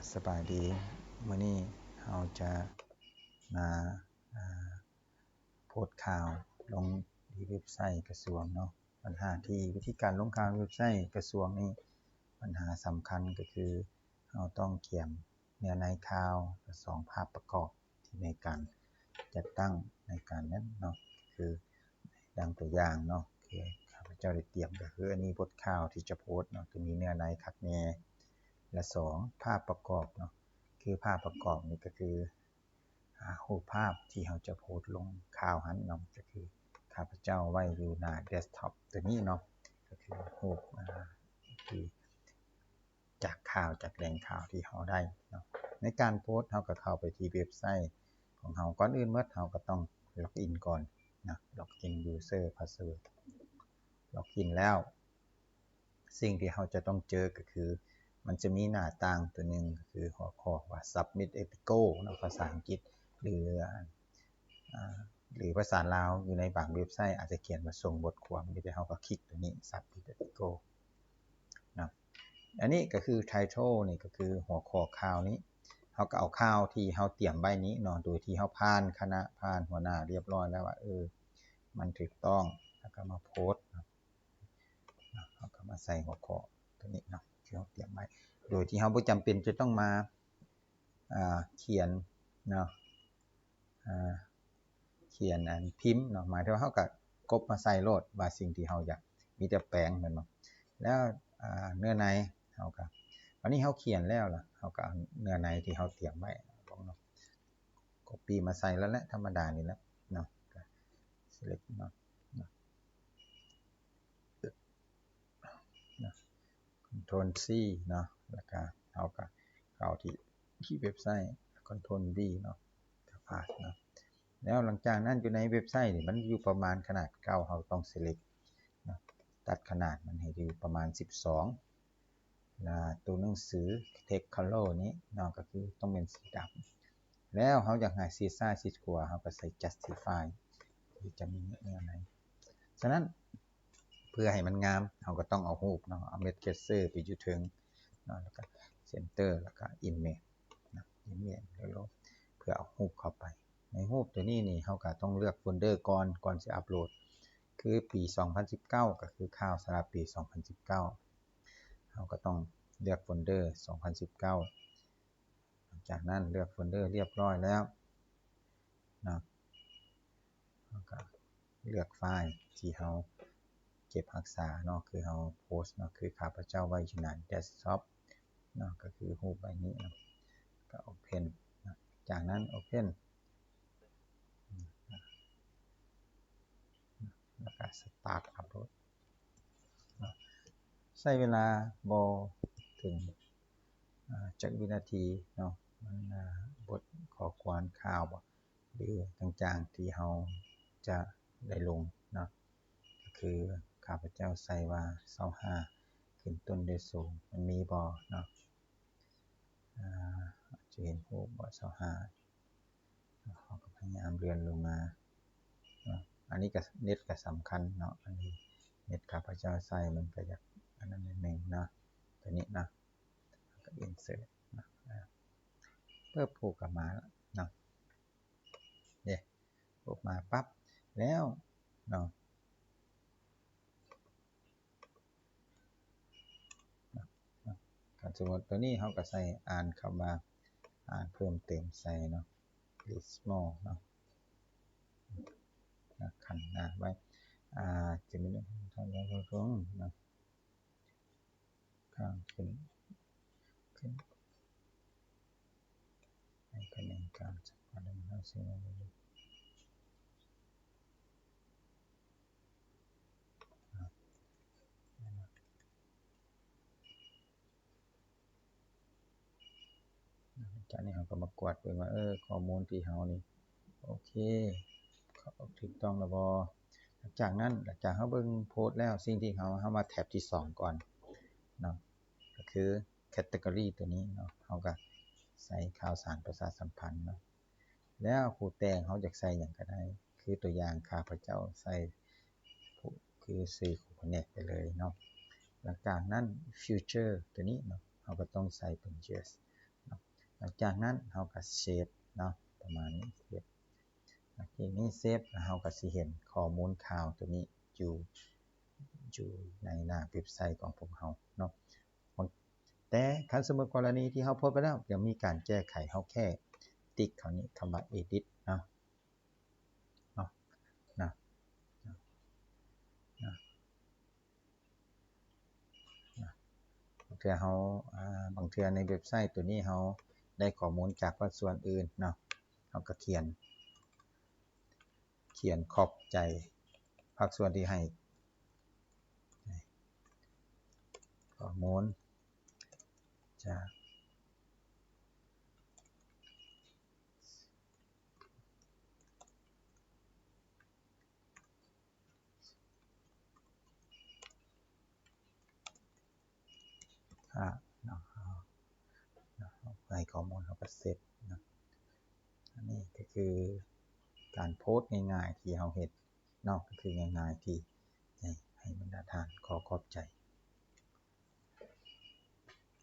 ສະບາຍດີ ມື້ນີ້ເຮົາຈະມາ ອາ ໂພສຂ່າວລົງທີ່ເວັບໄຊກະຊວງເນາະ. ບັນຫາທີ່ ວິທີການລົງຂ່າວເວັບໄຊກະຊວງນີ້ ບັນຫາສຳຄັນກະຄື ເຮົາຕ້ອງກຽມເນື້ອໃນຂ່າວ ແລະ ສອງ ພາບປະກອບທີ່ໃນການຈັດຕັ້ງໃນການນັ້ນເນາະ. ຄື ດັ່ງຕົວຢ່າງເນາະ ຄືຂ້າພະເຈົ້າໄດ້ຕຽມ ກະຄືອັນນີ້ບົດຂ່າວທີ່ຈະໂພສເນາະ ຈະມີເນື້ອໃນຄັກແນ່ ແລະ ສອງ ພາບປະກອບເນາະ. ຄືພາບປະກອບນີ້ກະຄື ອາ ຮູບພາບທີ່ເຮົາຈະໂພສລົງຂ່າວຫັ້ນເນາະ ກະຄືຂ້າພະເຈົ້າໄວ້ຢູ່ໜ້າເດັສທັອບຕົວນີ້ເນາະ ກະຄືຮູບ ອາ ທີ່ ຈາກຂ່າວ ຈາກແຫຼ່ງຂ່າວທີ່ເຮົາໄດ້ເນາະ. ໃນການໂພສເຮົາກະເຂົ້າໄປທີ່ເວັບໄຊຂອງເຮົາ. ກ່ອນອື່ນໝົດເຮົາກະຕ້ອງລັອກອິນກ່ອນເນາະ ລັອກອິນ ຢູເຊີ ພາສເວີດ. ລັອກອິນແລ້ວ ສິ່ງທີ່ເຮົາຈະຕ້ອງເຈີກະຄື ມັນຈະມີໜ້າຕ່າງຕົວໜຶ່ງ ກະຄືຫົວຂໍ້ວ່າ Submit Article ເນາະ ພາສາອັງກິດ ຫຼື ອາ ຫຼືພາສາລາວ ຢູ່ໃນບາງເວັບໄຊອາດຈະຂຽນວ່າ ສົ່ງບົດຄວາມ ແຕ່ເຮົາກະຄລິກຕົວນີ້ Submit Article ເນາະ. ອັນນີ້ກະຄື Title ນີ້ກະຄືຫົວຂໍ້ຂ່າວນີ້ ເຮົາກະເອົາຂ່າວທີ່ເຮົາຕຽມໄວ້ນີ້ເນາະ ໂດຍທີ່ເຮົາຜ່ານຄະນະ ຜ່ານຫົວໜ້າລຽບຮ້ອຍແລ້ວວ່າ ເອີ ມັນຖືກຕ້ອງ ແລ້ວກະມາໂພສເນາະ. ເຮົາກະມາໃສ່ຫົວຂໍ້ຕົວນີ້ເນາະ ທີ່ເຮົາຕຽມໄວ້ ໂດຍທີ່ເຮົາບໍ່ຈຳເປັນຈະຕ້ອງມາ ອາ ຂຽນເນາະ ອາ ຂຽນອັນພິມເນາະ ໝາຍເຖິງວ່າເຮົາກະກົບມາໃສ່ໂລດວ່າສິ່ງທີ່ເຮົາຢາກ ມີແຕ່ແປງແມ່ນບໍ່? ແລ້ວ ອາ ເນື້ອໃນເຮົາກະ ບາດນີ້ເຮົາຂຽນແລ້ວລະ ເຮົາກະເອົາເນື້ອໃນທີ່ເຮົາຕຽມໄວ້ເນາະ ກັອບປີ້ມາໃສ່ລະແຫຼະ ທຳມະດານີ້ແຫຼະເນາະ ກະ Select ເນາະ ເນາະ Control C ເນາະ ແລ້ວກະເຮົາກະເຂົ້າທີ່ ທີ່ເວັບໄຊ Control V ເນາະ ກະຜ່ານເນາະ. ແລ້ວຫຼັງຈາກນັ້ນຢູ່ໃນເວັບໄຊນີ້ ມັນຢູ່ປະມານຂະໜາດເກົ້າ ເຮົາຕ້ອງ Select ເນາະ ຕັດຂະໜາດມັນໃຫ້ຢູ່ປະມານສິບສອງ ແລະ ໂຕໜັງສື Text Color ນີ້ເນາະ ກະຄືຕ້ອງເປັນສີດຳ. ແລ້ວເຮົາຢາກໃຫ້ຊິດຊ້າຍຊິດຂວາ ເຮົາກະໃສ່ Justify ທີ່ຈະມີແນວໃດ. ສະນັ້ນ ເພື່ອໃຫ້ມັນງາມ ເຮົາກະຕ້ອງເອົາຮູບເນາະ ເອົາເມັດ Cursor ໄປຢູ່ເທິງເນາະ ແລ້ວກະ Center ແລ້ວກະ Image ເນາະ Image ເພື່ອເອົາຮູບເຂົ້າໄປ. ໃນຮູບຕົວນີ້ນີ້ ເຮົາກະຕ້ອງເລືອກໂຟນເດີກ່ອນ ກ່ອນຊິອັບໂຫຼດ. ຄືປີສອງພັນສິບເກົ້າ ກະຄືຂ່າວສຳລັບປີສອງພັນສິບເກົ້າ ເຮົາກະຕ້ອງເລືອກໂຟນເດີສອງພັນສິບເກົ້າ. ຫຼັງຈາກນັ້ນເລືອກໂຟນເດີລຽບຮ້ອຍແລ້ວເນາະ ເຮົາກະເລືອກໄຟລ໌ທີ່ເຮົາເກັບຮັກສາເນາະ ຄືເຮົາໂພສເນາະ ຄືຂ້າພະເຈົ້າໄວ້ຢູ່ໜ້າເດັສທັອບເນາະ ກະຄືຮູບໃບນີ້ເນາະ ກະ Open ເນາະ. ຈາກນັ້ນ Open ແລ້ວກະ Start Upload ເນາະ ໃຊ້ເວລາບໍ່ເຖິງ ອາ ຈັກວິນາທີເນາະ ມັນ ອາ ບົດຂໍ້ຄວາມຂ່າວບໍ ຫຼືຕ່າງໆທີ່ເຮົາຈະໄດ້ລົງເນາະ ກະຄືຂ້າພະເຈົ້າໃສ່ວ່າ ຊາວຫ້າ ຂຶ້ນຕົ້ນດ້ວຍ ໂຊ ມັນມີບໍ່ເນາະ ອາ ຈະເຫັນຮູບບໍ່ ຊາວຫ້າ ເຮົາກະພະຍາຍາມເລື່ອນລົງມາເນາະ. ອັນນີ້ກະ ເນັດກະສຳຄັນເນາະ ອັນນີ້ເນັດຂ້າພະເຈົ້າໃຊ້ມັນກະຢາກອັນນັ້ນໜ້ອຍໜຶ່ງເນາະ ຕົວນີ້ເນາະ ກະ Insert ເນາະ ປຶບ ຮູບກະມາແລ້ວເນາະ ເດ້ ຮູບມາປັບແລ້ວເນາະ. ຄັນສົມມຸດຕົວນີ້ເຮົາກະໃສ່ ອ່ານຄຳວ່າ ອ່ານເພີ່ມເຕີມໃສ່ເນາະ Read More ເນາະ ຂັນໜ້າໄວ້ ອາ ຈະມີເນາະ ຂ້າງຂຶ້ນ ຂຶ້ນ ໃຫ້ຄະແນນການສະພາດຳເນີນງານສິ່ງ ຈາກນີ້ເຮົາກະມາກວດເບິ່ງວ່າ ເອີ ຂໍ້ມູນທີ່ເຮົານີ້ ໂອເຄ ຖືກຕ້ອງແລ້ວບໍ່? ຫຼັງຈາກນັ້ນ ຫຼັງຈາກເຮົາເບິ່ງໂພສແລ້ວ ສິ່ງທີ່ເຮົາ ເຮົາມາແທັບທີສອງກ່ອນເນາະ ກະຄື Category ຕົວນີ້ເນາະ ເຮົາກະໃສ່ຂ່າວສານປະຊາສຳພັນເນາະ. ແລ້ວຜູ້ແຕ່ງເຮົາຢາກໃສ່ຫຍັງກະໄດ້ ຄືຕົວຢ່າງຂ້າພະເຈົ້າໃສ່ ຄືຊື່ຂອງພະແນກໄປເລີຍເນາະ. ຫຼັງຈາກນັ້ນ Future ຕົວນີ້ເນາະ ເຮົາກະຕ້ອງໃສ່ເປັນ Yes ເນາະ ຫຼັງຈາກນັ້ນເຮົາກໍເຊບເນາະ ປະມານນີ້ ເຊບ ທີນີ້ເຊບ ແລ້ວເຮົາກໍຊິເຫັນຂໍ້ມູນຂ່າວໂຕນີ້ຢູ່ ຢູ່ໃນໜ້າເວັບໄຊຂອງພວກເຮົາເນາະ. ແຕ່ຄັນສົມມຸດກໍລະນີທີ່ເຮົາໂພສໄປແລ້ວ ຍັງມີການແກ້ໄຂ ເຮົາແຄ່ຕິກເຂົ້ານີ້ ຄຳວ່າເອດິດເນາະ ເນາະ ເນາະ ເນາະ ບາງເທື່ອເຮົາ ອາ ບາງເທື່ອໃນເວັບໄຊໂຕນີ້ເຮົາໄດ້ຂໍ້ມູນຈາກພາກສ່ວນອື່ນເນາະ ເຮົາກໍຂຽນ ຂຽນຂອບໃຈພາກສ່ວນທີ່ໃຫ້ຂໍ້ມູນຈາກ ຖ້າເນາະ ເຮົາ ເນາະ ໃຫ້ຂໍ້ມູນເຮົາກໍເຊັບເນາະ. ອັນນີ້ກໍຄືການໂພສງ່າຍໆທີ່ເຮົາເຮັດເນາະ ກໍຄືງ່າຍໆທີ່ໃຫ້ ໃຫ້ບັນດາທ່ານ